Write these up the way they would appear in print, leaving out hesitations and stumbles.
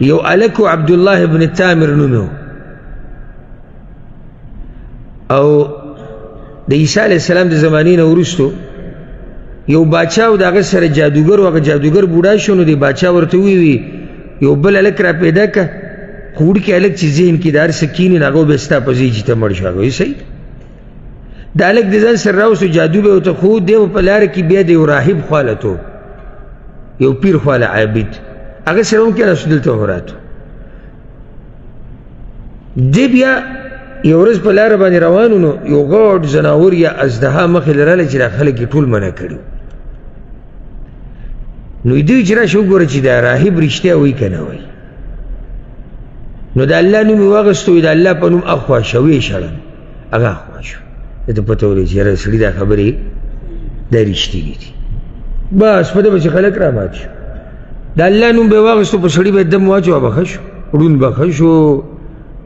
یو هلک و، عبدالله ابن تامر نوم یې او د عیسی علیه السلام د زمانې نه وروستو یو باچا او د هغه سره جادوګر و. هغه جادوګر بوډا شو، نو د باچا ورته وویل یو بل هلک را پیدا که، خو وړوکی هلک چې ذهن کې د هر څه کښېني، نو هغه به ستا په ځای چې ته مړ شو. هغه وایي صحیح. دا هلک د ځان سره راوستو، جادو به یې ورته ښود. دی به په لاره کې بیا د یو راهب خواله ته، یو پیر خواله، عابد، هغه سره هم کښېناستو، دلته هم راتو. دی بیا یو ورځ په لاره باندې روان و، نو یو غټ ځناور یا ازدها مخې له راغله چې دا خلک یې ټول منع کړي. نو دوی چې راشه وګوره چې دا راهب رښتیا وایي که نه وایي. نو د الله نوم یې واخیستو، د الله په نوم اخوا شه، ویې شړل، هغه اخوا شو. ده ته پته ولګېده چې یاره سړي دا خبرې دا رښتیني دي. بس په ده پسې خلک رامات شو. د الله نوم به یې واخیستو، په سړي به یې دم واچو، به ښه شو، ړوند به ښه شو،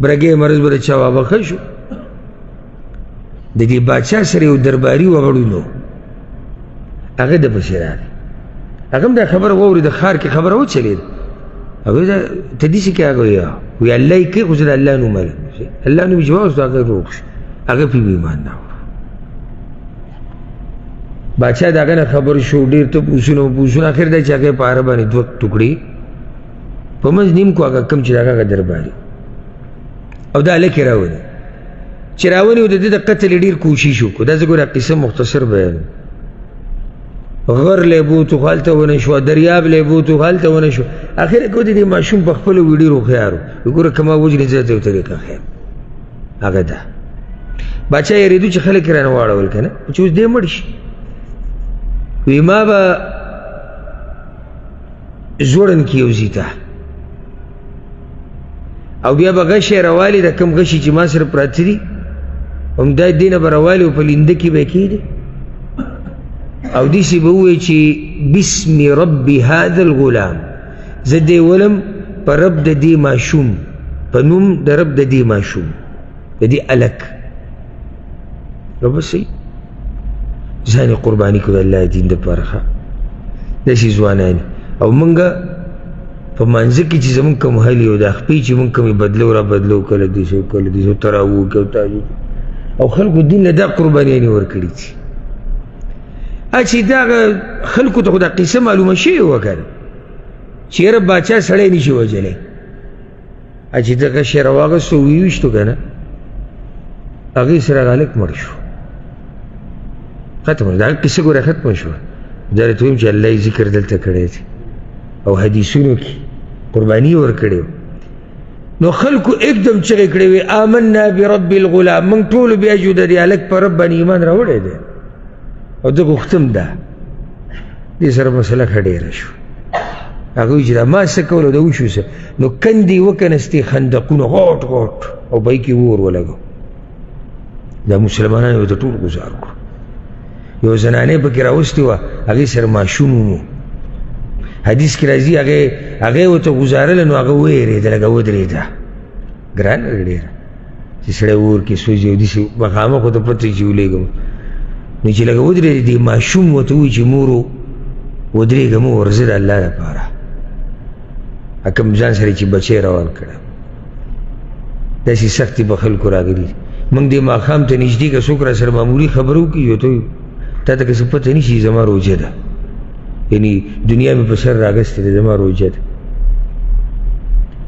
برګی مرض به د چا به ښه شو. د دې باچا سره یو درباري وغړونو، هغه د پسې راغی، هغه هم دا خبره واورېده، ښار کې خبره وچلېده. هغه دا ته داسې کې؟ هغه وایي وایي الله یې کوي، خو زه د الله نوم اخلم. الله نوم یې چې واخیستو هغه روغ شو، هغه پرې ایمان نه راوړ. باچا د هغه نه خبر شو، ډېر تپوسونه وپوسونه، اخر دا چې هغه په عرب باندې دوه ټوکړې په منځ نیم کو، هغه کوم چې د هغه درباري او دا هلک یې راونیو. چې راونیو د ده د قتل یې ډېر کوشش وکړو. دا زه ګوره قصه مختصر بیان. غر له بوتو خو هلته ونه شوه، دریاب له بوتو خو هلته ونه شوه. اخر کې د دې ماشوم په خپله وي ډېر هوښیار و، ګوره که ما وژني زه ته یو طریقه ښیم. هغه ده باچا یې رېدو چې خلک یې رانه واړول که نه، چې اوس دی مړ شي. وی ما به ځوړند کړي یو ځای ته، او بیا به غشی راوالي، د کوم غشي چې ما سره پراته دي همدا دې نه به راوالي او په لینده کې به یې کښېږدي، او داسې به ووایي چې بسم رب هذا الغلام، زه دې ولم په رب د دې ماشوم، په نوم د رب د دې ماشوم، د دې هلک. نو بس صحیح ځان یې قرباني کړو د الله دین دپاره. ښه داسې ځوانان. او موږ په مانځه کې چې زموږ کوم حل یو دا خپې چې موږ کومې بدلو را بدلو، کله داسې او کله داسې، تراوو کې او تاجو او خلکو دین له دا قربانیانې ورکړي دي. چې دغه خلکو ته خو دا قصه معلومه شوې وه که نه، چې یاره باچا سړی نشي وژلی. چې دغه شی راواغستو ویې ویشتو که نه، هغې سره هغه هلک مړ شو، ختمه دا قصه ګوره ختمه شوه. دا راته ویم چې الله یې ذکر دلته کړی دی او حدیثونو کې قرباني یې ورکړې. نو خلکو اکدم چغې کړې وې آمنا برب الغلام، موږ ټولو بیا جو د دې هلک په رب باندې ایمان راوړی دی او ده غوښتم ده. دې سره مسله ښه ډېره شو. هغه وایي چې دا ما څه کولو دا وشو څه. نو کندې یې وکنستې، خندقونه غټ غټ، او په هغې کې اور ولګو. دا مسلمانان یې ورته ټول ګزار کړو. یو زنانه یې پکې راوستې وه، هغې سره ماشوم و. حدیث کې راځي هغې ورته ګزارله، نو هغه ویرېده، لږه ودرېده. ګرانه ده ډېره چې سړی اور کې سوځي او داسې مخامخ ورته پته چې ولېږم. نو چې لږه ودرېده، دې ماشوم ورته وویل چې مورو ودرېږه، مه ورځه د الله دپاره. کوم ځان سره چې بچی روان کړی. داسې سختې په خلکو راغلي. موږ دې ماښام ته نږدې که څوک را سره معمولي خبره وکړي، یو ته تا ته که څه پته نه شي زما روژه ده، یعنی دنیا مې په سر راغستې ده، زما روژه ده.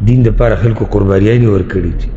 دین دپاره خلکو قربانیانې ورکړي دي.